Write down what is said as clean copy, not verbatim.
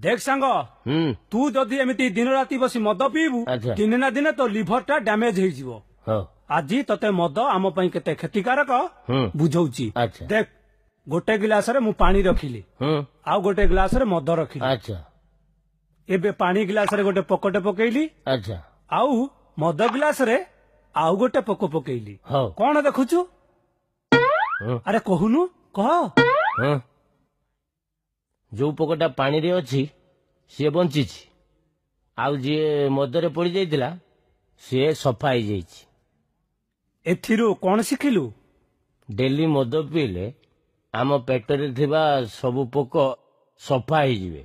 ଦେଖ ସାଙ୍ଗ, ତୁ ଯଦି ଏମିତି ଦିନ ରାତି ବସି ମଦ ପିଇବୁ, ଦିନେ ନା ଦିନେ ତୋ ଲିଭର ଟା ଡ୍ୟାମେଜ ହେଇଯିବ। ଆଜି ତତେ ମଦ ଆମ ପାଇଁ କେତେ କ୍ଷତିକାରକ ବୁଝଉଛି। ଦେଖ, ଗୋଟେ ଗିଲାସରେ ମୁଁ ପାଣି ରଖିଲି ଆଉ ଗୋଟେ ଗ୍ଲାସରେ ମଦ ରଖିଲି। ଏବେ ପାଣି ଗିଲାସରେ ଗୋଟେ ପୋକଟେ ପକେଇଲି ଆଉ ମଦ ଗିଲାସରେ ଆଉ ଗୋଟେ ପୋକ ପକେଇଲି। କଣ ଦେଖୁଛୁ? ଆରେ କହୁନୁ, କହ। ଯୋଉ ପୋକଟା ପାଣିରେ ଅଛି ସିଏ ବଞ୍ଚିଛି, ଆଉ ଯିଏ ମଦରେ ପଡି ଯାଇଥିଲା ସିଏ ସଫା ହେଇଯାଇଛି। ଏଥିରୁ କଣ ଶିଖିଲୁ? ଡେଲି ମଦ ପିଇଲେ ଆମ ପେଟରେ ଥିବା ସବୁ ପୋକ ସଫା ହେଇଯିବେ।